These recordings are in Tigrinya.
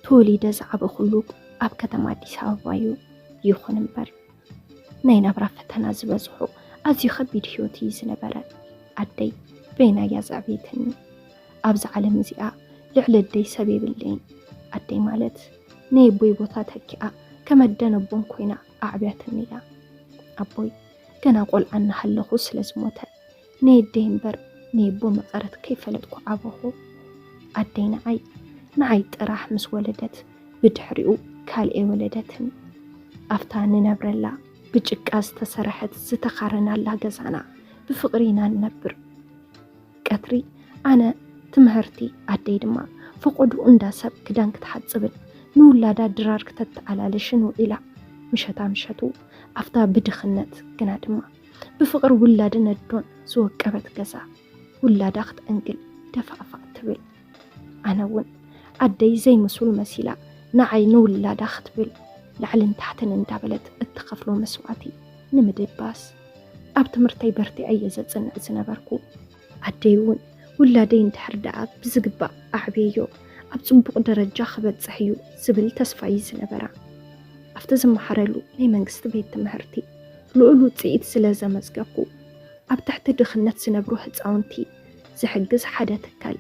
ተወሊደ ዝዓበኹሉ ኣብ ከተማ ኣዲስ ኣበባ እዩ። ይኹን እምበር ናይ ናብራ ፈተና ዝበዝሖ ኣዝዩ ከቢድ ህይወት እዩ ዝነበረ። ኣደይ በይና እያ ዘዕበየትኒ። ኣብዚ ዓለም እዚኣ ልዕሊ ኣደይ ሰብ የብለይን። ኣደይ ማለት ናይ ኣቦይ ቦታ ተኪኣ ከም ኣደን ኣቦን ኮይና ኣዕብያትኒ እያ። ኣቦይ ገና ቆልዓ እናሃለኹ ስለ ዝሞተ ናይ ኣደይ እምበር ናይ ኣቦ መቐረት ከይፈለጥኩ ዓበኹ። ኣደይ ንዓይ ንዓይ ጥራሕ ምስ ወለደት ብድሕሪኡ ካልእ ኣይወለደትን። ኣብታ ንነብረላ ብጭቃ ዝተሰረሐት ዝተኻረናላ ገዛና ብፍቕሪ ኢና ንነብር። ቀትሪ ኣነ ትምህርቲ፣ ኣደይ ድማ ፈቖድኡ እንዳ ሰብ ክዳን ክትሓጽብን ንውላዳ ድራር ክተተኣላለሽን ውዒላ። ምሸታ ምሸቱ ኣብታ ብድኽነት ግና ድማ ብፍቕሪ ውላድን ኣዶን ዝወቀበት ገዛ ውላዳ ክትዕንግል ደፋእፋእ ትብል። ኣነ እውን ኣደይ ዘይምሱል መሲላ ንዓይ ንውላዳ ክትብል ላዕልን ታሕትን እንዳበለት እትኸፍሎ መስዋእቲ ንምድባስ ኣብ ትምህርተይ በርቲዐ እየ ዘጽንዕ ዝነበርኩ። ኣደይ እውን ውላደይ እንድሕር ደኣ ብዝግባእ ኣዕብየዮ ኣብ ጽቡቕ ደረጃ ክበጽሕ እዩ ዝብል ተስፋ እዩ ዝነበራ። ኣብቲ ዝመሃረሉ ናይ መንግስቲ ቤት ትምህርቲ ልዑል ውጽኢት ስለ ዘመዝገብኩ ኣብ ትሕቲ ድኽነት ዝነብሩ ህጻውንቲ ዝሕግዝ ሓደ ትካል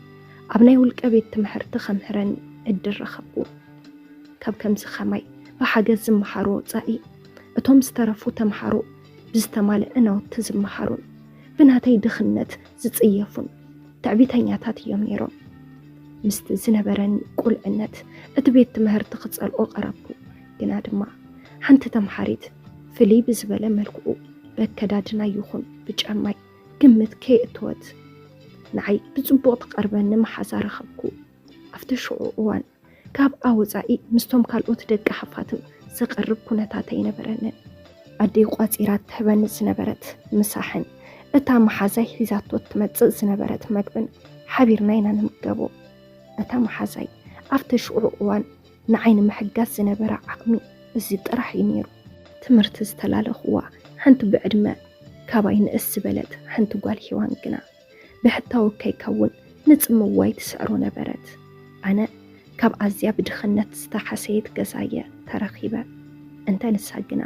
ኣብ ናይ ውልቀ ቤት ትምህርቲ ከምህረኒ ዕድል ረኸብኩ። ካብ ከምዚ ኸማይ ብሓገዝ ዝመሃሩ ወጻኢ እቶም ዝተረፉ ተምሃሮ ብዝተማልአ ናውቲ ዝመሃሩን ብናተይ ድኽነት ዝጽየፉን ትዕቢተኛታት እዮም ነይሮም። ምስቲ ዝነበረኒ ቁልዕነት እቲ ቤት ትምህርቲ ክጸልኦ ቀረብኩ። ግና ድማ ሓንቲ ተምሃሪት ፍልይ ብዝበለ መልክዑ በከዳድና ይኹን ብጫማይ ግምት ከየእተወት ንዓይ ብጽቡቕ ትቐርበኒ መሓዛ ረኸብኩ። ኣብቲ ሽዑ እዋን ካብ ኣወጻኢ ምስቶም ካልኦት ደቂ ሃፋትም ዘቐርብ ኩነታት ኣይነበረንን። ኣደይ ቋጺራ ትህበኒ ዝነበረት ምሳሕን እታ መሓዛይ ሒዛቶ ትመጽእ ዝነበረት መግብን ሓቢርና ኢና ንምገቦ። እታ መሓዛይ ኣብቲ ሽዑ እዋን ንዓይ ንምሕጋዝ ዝነበራ ዓቕሚ እዚ ጥራሕ እዩ ነይሩ። ትምህርቲ ዝተላለኹዋ ሓንቲ ብዕድመ ካባይ ንእስ ዝበለት ሓንቲ ጓል ሄዋን ግና ብሕታዊ ከይከውን ንጽምዋይ ትስዕሮ ነበረት። ኣነ ካብ ኣዝያ ብድኽነት ዝተሓሰየት ገዛ እየ ተረኺበ። እንተ ንሳ ግና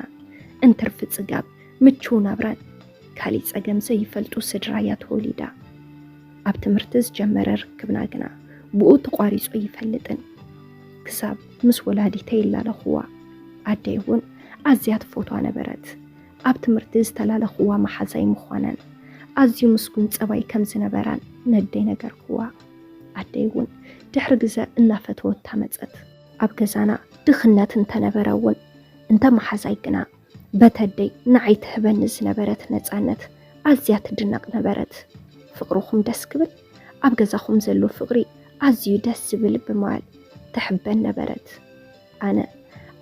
እንትርፊ ጽጋብ፣ ምቹው ናብራን ካሊእ ጸገም ዘይፈልጡ ስድራ እያ ተወሊዳ። ኣብ ትምህርቲ ዝጀመረ ርክብና ግና ብኡ ተቋሪጹ ኣይፈልጥን። ክሳብ ምስ ወላዲተይ ይላለኹዋ። ኣደይ እውን ኣዝያ ትፈትዋ ነበረት። ኣብ ትምህርቲ ዝተላለኽዋ መሓዛይ ምዃናን ኣዝዩ ምስጉን ጸባይ ከም ዝነበራን ነደይ ነገርክዋ። ኣደይ እውን ድሕሪ ግዘ እናፈተወታ መጸት። ኣብ ገዛና ድኽነት እንተነበረ እውን እንተ መሓዛይ ግና በተደይ ንዓይ ትህበኒ ዝነበረት ነጻነት ኣዝያ ትድነቕ ነበረት። ፍቕርኹም ደስ ክብል፣ ኣብ ገዛኹም ዘሎ ፍቕሪ ኣዝዩ ደስ ዝብል ብምባል ትሕበን ነበረት። ኣነ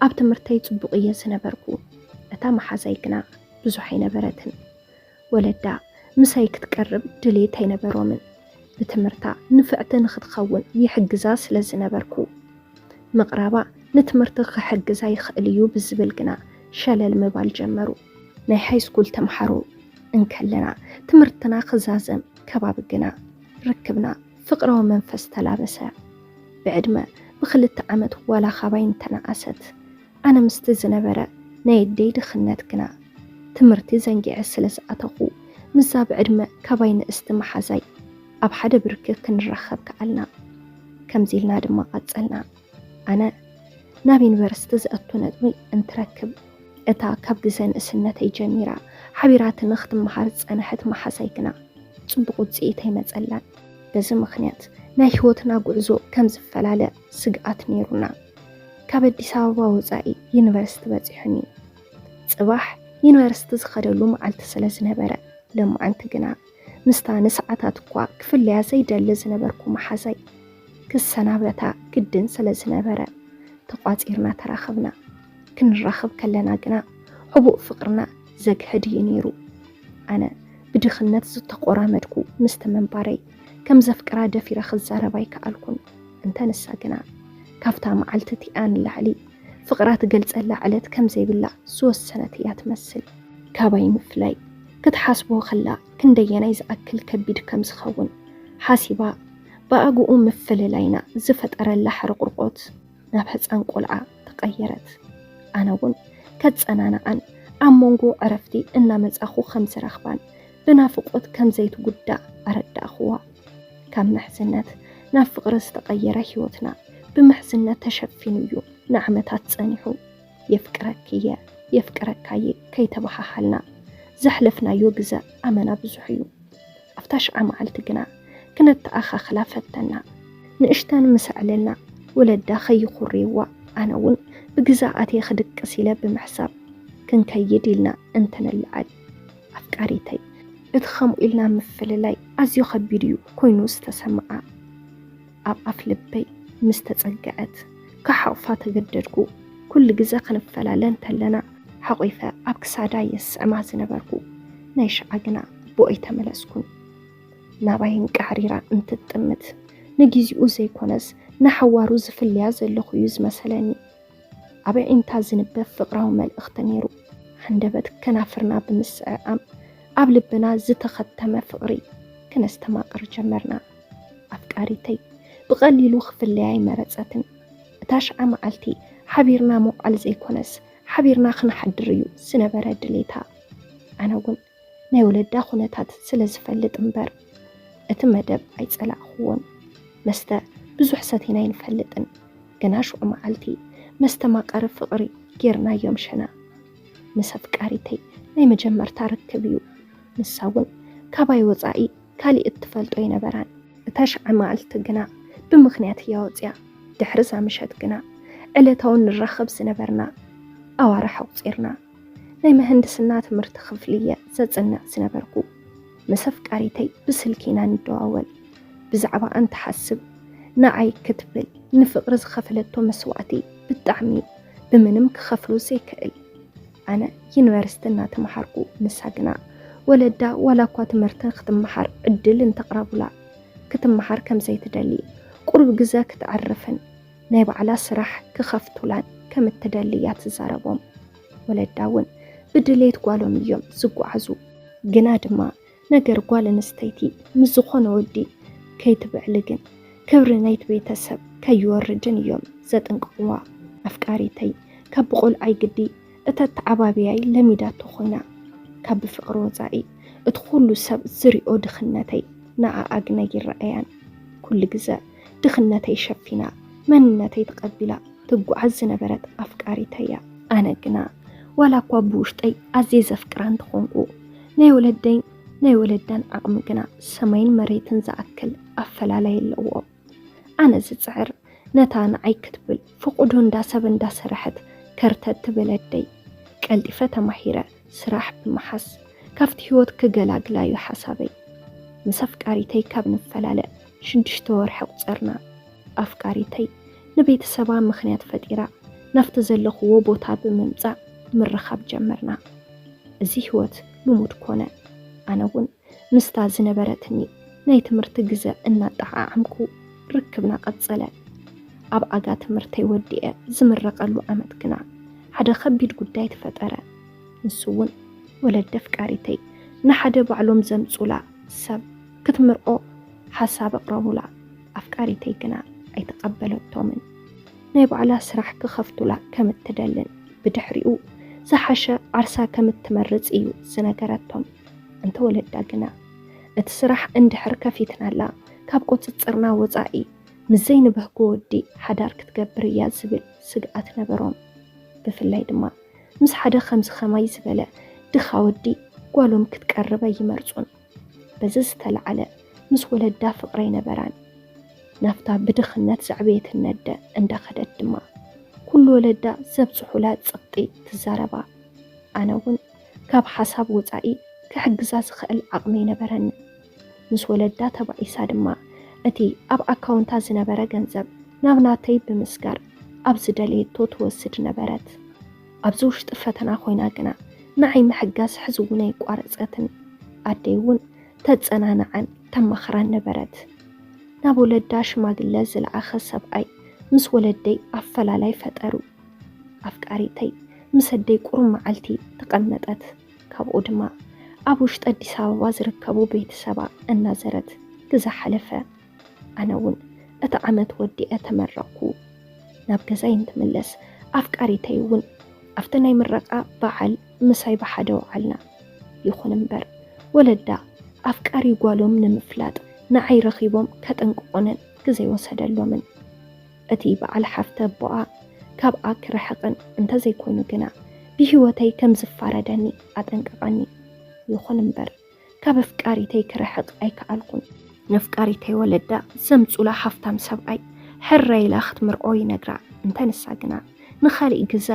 ኣብ ትምህርተይ ጽቡቕ እየ ዝነበርኩ። እታ መሓዛይ ግና ብዙሕ ኣይነበረትን። ወለዳ ምሳይ ክትቀርብ ድሌት ኣይነበሮምን። ብትምህርታ ንፍዕቲ ንኽትኸውን ይሕግዛ ስለ ዝነበርኩ፣ ምቕራባ ንትምህርቲ ክሕግዛ ይኽእል እዩ ብዝብል ግና ሸለል ምባል ጀመሩ። ናይ ሃይስኩል ተምሃሮ እንከለና ትምህርትና ክዛዘም ከባቢ ግና ርክብና ፍቕራዊ መንፈስ ተላበሰ። ብዕድመ ብኽልተ ዓመት ዋላ ካባይ እንተነኣሰት፣ ኣነ ምስቲ ዝነበረ ናይ ኣደይ ድኽነት ግና ትምህርቲ ዘንጊዐ ስለ ዝኣተኹ፣ ምስዛ ብዕድመ ካባይ ንእስቲ መሓዛይ ኣብ ሓደ ብርኪ ክንራኸብ ከኣልና። ከምዚ ኢልና ድማ ቀጸልና። ኣነ ናብ ዩኒቨርሲቲ ዘእቱ ነጥቢ እንትረክብ፣ እታ ካብ ግዘ ንእስነተይ ጀሚራ ሓቢራትኒ ክትመሃር ዝጸንሐት መሓዛይ ግና ጽቡቕ ውጽኢት ኣይመጸላን። በዚ ምኽንያት ናይ ህይወትና ጉዕዞ ከም ዝፈላለ ስግኣት ነይሩና። ካብ ኣዲስ ኣበባ ወጻኢ ዩኒቨርሲቲ በጺሑኒ። ጽባሕ ዩኒቨርሲቲ ዝኸደሉ መዓልቲ ስለ ዝነበረ፣ ሎማዓንቲ ግና ምስታ ንሰዓታት እኳ ክፍለያ ዘይደሊ ዝነበርኩ መሓዛይ ክሰናበታ ግድን ስለ ዝነበረ፣ ተቋጺርና ተራኸብና። ክንራኸብ ከለና ግና ሕቡእ ፍቕርና ዘግህድ እዩ ነይሩ። ኣነ ብድኽነት ዝተቆራመድኩ ምስቲ ምንባረይ፣ ከም ዘፍቅራ ደፊረ ክዛረብ ኣይከኣልኩን። እንተ ንሳ ግና ካብታ መዓልቲ እቲኣ ንላዕሊ ፍቕራ ትገልጸላ ዕለት ከም ዘይብላ ዝወሰነት እያ ትመስል። ካባይ ምፍላይ ክትሓስቦ ከላ ክንደየናይ ዝኣክል ከቢድ ከም ዝኸውን ሓሲባ፣ ብኣግኡ ምፍልላይና ዝፈጠረላ ሕርቁርቆት ናብ ሕፃን ቆልዓ ተቐየረት። ኣነ እውን ከጸናንዓን ኣብ መንጎ ዕረፍቲ እናመጻኹ ከም ዝረኽባን ብናፍቖት ከም ዘይትጉዳእ ኣረዳእኽዋ። ካብ ምሕዝነት ናብ ፍቕሪ ዝተቐየረ ህይወትና ብምሕዝነት ተሸፊኑ እዩ ንዓመታት ጸኒሑ። የፍቅረኪ እየ፣ የፍቅረካየ ከይተበሃሃልና ዘሕለፍናዮ ግዘ ኣመና ብዙሕ እዩ። ኣብታ ሽዓ መዓልቲ ግና ክነተኣኻኽላ ፈተና። ንእሽተን ምስ ኣዕለልና ወለዳ ከይኹርይዋ ኣነ እውን ብግዛኣት እየ ክድቅስ ኢለ ብምሕሳብ ክንከይድ ኢልና እንትንለዓል ኣፍቃሪተይ እቲ ከምኡ ኢልና ምፍልላይ ኣዝዮ ከቢድ እዩ ኮይኑ ዝተሰምዓ። ኣብ ኣፍ ልበይ ምስ ተጸግዐት ክሓቑፋ ተገደድኩ። ኩሉ ግዘ ክንፈላለ እንተለና ሓቑፈ ኣብ ክሳዳ የስዕማ ዝነበርኩ ናይ ሽዓ ግና ብኦይ ተመለስኩን። ናባይ እንቃዕሪራ እንትጥምት ንጊዜኡ ዘይኮነስ ንሓዋሩ ዝፍልያ ዘለኹ እዩ ዝመሰለኒ። ኣብ ኣዒንታ ዝንበብ ፍቕራዊ መልእኽቲ ነይሩ። ሃንደበት ከናፍርና ብምስዕዓም ኣብ ልብና ዝተኸተመ ፍቕሪ ክነስተማቕር ጀመርና። ኣፍቃሪተይ ብቐሊሉ ክፍለያ ኣይመረጸትን። እታ ሽዓ መዓልቲ ሓቢርና ምውዓል ዘይኮነስ ሓቢርና ክንሓድር እዩ ዝነበረ ድሌታ። ኣነ እውን ናይ ወለዳ ኩነታት ስለ ዝፈልጥ እምበር እቲ መደብ ኣይጸላእኽዎን። መስተ ብዙሕ ሰቲና ኣይንፈልጥን። ግና ሽዑ መዓልቲ መስተማቐሪ ፍቕሪ ጌርናዮ ምሸና። ምስ ኣፍቃሪተይ ናይ መጀመርታ ርክብ እዩ። ንሳ እውን ካባይ ወጻኢ ካሊእ እትፈልጦ ኣይነበራን። እታ ሽዓ መዓልቲ ግና ብምኽንያት እያ ወጺኣ። ድሕሪ እዛ ምሸት ግና ዕለታዊ ንራኸብ ዝነበርና ኣዋርሕ ኣቑጺርና። ናይ ምህንድስና ትምህርቲ ክፍሊ እየ ዘጽንዕ ዝነበርኩ። ምስ ኣፍቃሪተይ ብስልኪ ኢና ንደዋወል። ብዛዕባኣ እንትሓስብ ንዓይ ክትብል ንፍቕሪ ዝኸፈለቶ መስዋእቲ ብጣዕሚ እዩ። ብምንም ክኸፍሎ ዘይክእል። ኣነ ዩኒቨርሲቲ እናተምሃርኩ ንሳ ግና ወለዳ ዋላ እኳ ትምህርቲ ክትምሃር ዕድል እንተቕረቡላ ክትምሃር ከም ዘይትደሊ ቁሩብ ግዘ ክትዕርፍን ናይ ባዕላ ስራሕ ክኸፍቱላን ከም እትደሊ እያ ትዛረቦም። ወለዳ እውን ብድሌት ጓሎም እዮም ዝጓዓዙ። ግና ድማ ነገር ጓል ኣንስተይቲ ምስ ዝኾነ ወዲ ከይትብዕልግን ክብሪ ናይቲ ቤተሰብ ከይወርድን እዮም ዘጥንቅቕዋ። ኣፍቃሪተይ ካብ ብቆልዓይ ግዲ እተተዓባብያይ ለሚዳቶ ኮይና ካብ ብፍቕሪ ወፃኢ እቲ ኩሉ ሰብ ዝሪኦ ድኽነተይ ንኣኣ ግና ይረኣያን። ኩሉ ግዘ ድኽነተይ ሸፊና መንነተይ ተቐቢላ ትጓዓዝ ዝነበረት ኣፍቃሪተይ እያ። ኣነ ግና ዋላ እኳ ብውሽጠይ ኣዝየ ዘፍቅራ እንተኾንኩ ናይ ወለደይን ናይ ወለዳን ዓቕሚ ግና ሰማይን መሬትን ዝኣክል ኣፈላላይ ኣለዎ። ኣነ ዝፅዕር ነታ ንዓይ ክትብል ፈቆዶ እንዳ ሰብ እንዳሰረሐት ከርተት ትብል ኣደይ ቀልጢፈ ተማሂረ ስራሕ ብምሓዝ ካብቲ ህይወት ክገላግላ እዩ ሓሳበይ። ምስ ኣፍቃሪተይ ካብ ንፈላለ ሽዱሽተ ወርሒ ኣቑፀርና። ኣፍቃሪተይ ንቤተሰባ ምኽንያት ፈጢራ ናብቲ ዘለኽዎ ቦታ ብምምፃእ ምርኻብ ጀመርና። እዚ ህይወት ልሙድ ኮነ። ኣነ እውን ምስታ ዝነበረትኒ ናይ ትምህርቲ ግዘ እናጠዓዓምኩ ርክብና ቀጸለ። ኣብ ኣጋ ትምህርተይ ወዲኤ ዝምረቐሉ ዓመት ግና ሓደ ከቢድ ጉዳይ ተፈጠረ። ንሱ እውን ወለዲ ኣፍቃሪተይ ንሓደ ባዕሎም ዘምጹላ ሰብ ክትምርዖ ሓሳብ ኣቕረቡላ። ኣፍቃሪተይ ግና ኣይተቐበለቶምን። ናይ ባዕላ ስራሕ ክኸፍቱላ ከም እትደልን ብድሕሪኡ ዝሓሸ ዓርሳ ከም እትመርጽ እዩ ዝነገረቶም። እንተ ወለዳ ግና እቲ ስራሕ እንድሕር ከፊትናላ ካብ ቁጽጽርና ወጻኢ ምስ ዘይንበህጎ ወዲ ሓዳር ክትገብር እያ ዝብል ስግኣት ነበሮም። ብፍላይ ድማ ምስ ሓደ ከምዚ ከማይ ዝበለ ድኻ ወዲ ጓሎም ክትቀርብ ኣይመርጹን። በዚ ዝተለዓለ ምስ ወለዳ ፍቕሪ ኣይነበራን። ናብታ ብድኽነት ዘዕበየትኒ ኣደ እንዳኸደት ድማ ኩሉ ወለዳ ዘብጽሑላ ጽቕጢ ትዛረባ። ኣነ እውን ካብ ሓሳብ ወጻኢ ክሕግዛ ዝኽእል ዓቕሚ ኣይነበረንን። ምስ ወለዳ ተባኢሳ ድማ እቲ ኣብ ኣካውንታ ዝነበረ ገንዘብ ናብ ናተይ ብምስጋር ኣብ ዝደለየቶ ትወስድ ነበረት። ኣብዚ ውሽጢ ፈተና ኮይና ግና ንዓይ ምሕጋዝ ሕዚ እውን ኣይቋረጸትን። ኣደይ እውን ተጸናንዓን ተማኽራን ነበረት። ናብ ወለዳ ሽማግለ ዝለኣኸ ሰብኣይ ምስ ወለደይ ኣፈላላይ ፈጠሩ። ኣፍቃሪተይ ምስ ኣደይ ቁሩብ መዓልቲ ተቐመጠት። ካብኡ ድማ ኣብ ውሽጢ ኣዲስ ኣበባ ዝርከቡ ቤተሰባ እናዘረት ግዘ ሓለፈ። ኣነ እውን እቲ ዓመት ወዲኤ ተመረቕኩ። ናብ ገዛይ እንትምለስ ኣፍቃሪተይ እውን ኣብቲ ናይ ምረቓ በዓል ምሳይ ብሓደ ወዓልና። ይኹን እምበር ወለዳ ኣፍቃሪ ጓሎም ንምፍላጥ ንዓይ ረኺቦም ከጠንቅቑንን ግዜ ወሰደሎምን። እቲ በዓል ሓፍተ ኣቦኣ ካብኣ ክርሕቕን እንተዘይኮይኑ ግና ብህይወተይ ከም ዝፋረደኒ ኣጠንቀቐኒ። ይኹን እምበር ካብ ኣፍቃሪተይ ክርሕቕ ኣይከኣልኩን። ነፍቃሪተይ ወለዳ ዘምጹላ ሃፍታም ሰብኣይ ሕራይ ኢላ ክትምርዖ ይነግራ። እንተ ንሳ ግና ንኻልእ ግዘ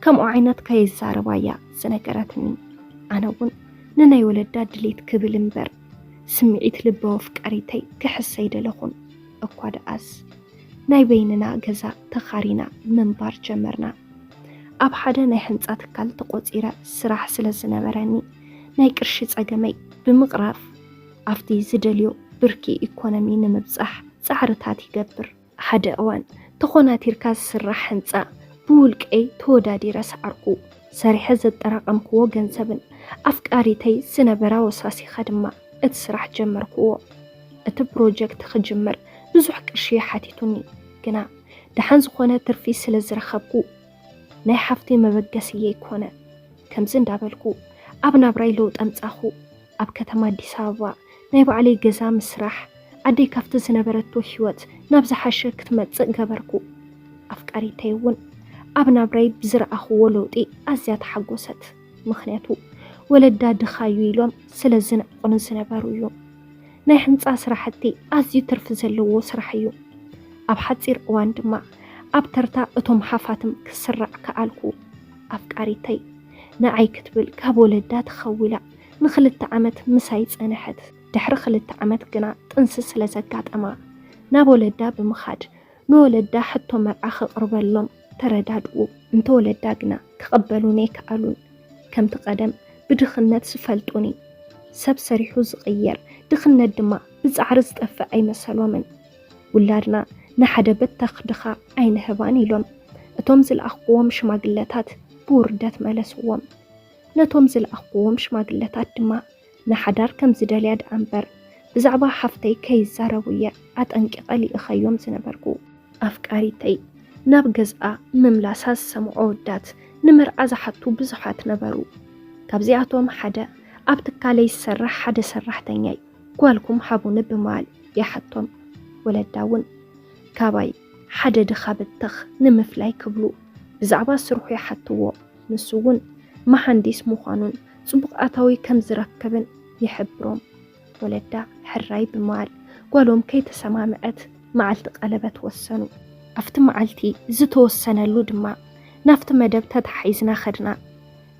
ከምኡ ዓይነት ከይዛረባ እያ ዝነገረትኒ። ኣነ እውን ንናይ ወለዳ ድሌት ክብል እምበር ስምዒት ልባዊ ኣፍቃሪተይ ክሕሰ ኣይደለኹን። እኳ ደኣስ ናይ በይንና ገዛ ተኻሪና ምንባር ጀመርና። ኣብ ሓደ ናይ ህንጻ ትካል ተቖጺረ ስራሕ ስለ ዝነበረኒ ናይ ቅርሺ ጸገመይ ብምቕራፍ ኣብቲ ዝደልዮ ብርኪ ኢኮኖሚ ንምብጻሕ ጻዕርታት ይገብር። ሓደ እዋን ተኾናቲርካ ዝስራሕ ህንጻ ብውልቀይ ተወዳዲረ ሰዓርኩ። ሰሪሐ ዘጠራቐምክዎ ገንዘብን ኣፍቃሪተይ ዝነበራ ወሳሲኻ ድማ እቲ ስራሕ ጀመርክዎ። እቲ ፕሮጀክት ክጅምር ብዙሕ ቅርሺ ሓቲቱኒ፣ ግና ደሓን ዝኾነ ትርፊ ስለ ዝረኸብኩ ናይ ሓፍተይ መበገስየይ ኮነ። ከምዚ እንዳበልኩ ኣብ ናብራይ ለውጢ ኣምጻኹ። ኣብ ከተማ ኣዲስ ኣበባ ናይ ባዕለይ ገዛ ምስራሕ፣ ኣደይ ካብቲ ዝነበረቶ ህይወት ናብ ዝሓሸ ክትመጽእ ገበርኩ። ኣፍቃሪተይ እውን ኣብ ናብራይ ብዝረኣኽዎ ለውጢ ኣዝያ ተሓጎሰት። ምኽንያቱ ወለዳ ድኻዩ ኢሎም ስለ ዝንዕቑኒ ዝነበሩ እዩ። ናይ ህንጻ ስራሕቲ ኣዝዩ ትርፊ ዘለዎ ስራሕ እዩ። ኣብ ሓጺር እዋን ድማ ኣብ ተርታ እቶም ሃፋትም ክስራዕ ከኣልኩ። ኣፍቃሪተይ ንዓይ ክትብል ካብ ወለዳ ተኸዊላ ንኽልተ ዓመት ምሳይ ጸንሐት። ድሕሪ ክልተ ዓመት ግና ጥንሲ ስለ ዘጋጠማ ናብ ወለዳ ብምኻድ ንወለዳ ሕቶ መርዓ ክቕርበሎም ተረዳድኡ። እንተ ወለዳ ግና ክቕበሉኒ ኣይከኣሉን። ከምቲ ቀደም ብድኽነት ዝፈልጡኒ፣ ሰብ ሰሪሑ ዝቕየር ድኽነት ድማ ብጻዕሪ ዝጠፍእ ኣይመሰሎምን። ውላድና ንሓደ በታኽ ድኻ ኣይንህባን ኢሎም እቶም ዝለኣኽዎም ሽማግለታት ብውርደት መለስዎም። ነቶም ዝለኣኽዎም ሽማግለታት ድማ ንሓዳር ከም ዝደልያ ደኣ እምበር ብዛዕባ ሓፍተይ ከይዛረቡ እየ ኣጠንቂቐ ልኢኸዮም ዝነበርኩ። ኣፍቃሪተይ ናብ ገዝኣ ምምላሳ ዝሰምዑ ኣወዳት ንመርዓ ዝሓቱ ብዙሓት ነበሩ። ካብዚኣቶም ሓደ ኣብ ትካለይ ዝሰርሕ ሓደ ሰራሕተኛይ ጓልኩም ሃቡኒ ብምባል ይሓቶም። ወለዳ እውን ካባይ ሓደ ድኻ በተኽ ንምፍላይ ክብሉ ብዛዕባ ስርሑ ይሓትዎ። ንሱ እውን መሃንዲስ ምዃኑን ጽቡቕ ኣታዊ ከም ዝረክብን ይሕብሮም። ወለዳ ሕራይ ብምባል ጓሎም ከይተሰማምዐት መዓልቲ ቀለበት ወሰኑ። ኣብቲ መዓልቲ ዝተወሰነሉ ድማ ናብቲ መደብ ተተሓሒዝና ኸድና።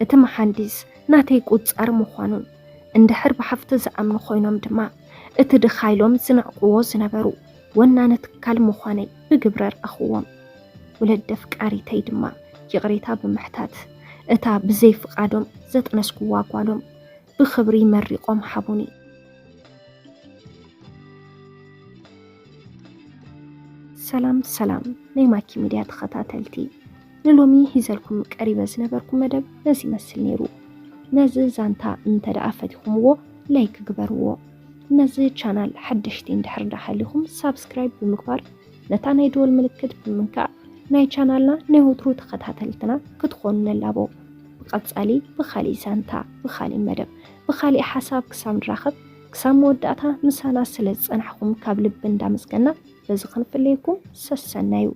እቲ መሃንዲስ ናተይ ቁጻር ምዃኑን እንድሕር ብሓፍቲ ዝኣምኑ ኮይኖም ድማ እቲ ድኻ ኢሎም ዝንዕቅዎ ዝነበሩ ወናኒ ትካል ምዃነይ ብግብሪ ኣርኣኽዎም። ወለዲ ኣፍቃሪተይ ድማ ይቕሬታ ብምሕታት እታ ብዘይ ፍቓዶም ዘጥነስኩዋ ጓሎም ብኽብሪ መሪቖም ሃቡኒ። ሰላም ሰላም ናይ ማኪ ሚድያ ተኸታተልቲ፣ ንሎሚ ሂዘልኩም ቀሪበ ዝነበርኩ መደብ ነዚ ይመስል ነይሩ። ነዚ ዛንታ እንተ ደኣ ፈቲኹምዎ ላይክ ግበርዎ። ነዚ ቻናል ሓደሽቲ እንድሕር ደኣ ሃሊኹም ሳብስክራይብ ብምግባር ነታ ናይ ደወል ምልክት ብምንካእ ናይ ቻናልና ናይ ወትሩ ተኸታተልትና ክትኾኑ ንላቦ። ብቐጻሊ ብኻሊእ ዛንታ፣ ብኻሊእ መደብ፣ ብኻሊእ ሓሳብ ክሳብ ንራኸብ፣ ክሳብ መወዳእታ ምሳና ስለ ዝጸናሕኩም ካብ ልቢ እንዳመስገና በዚ ክንፍለየኩም ሰሰናዩ።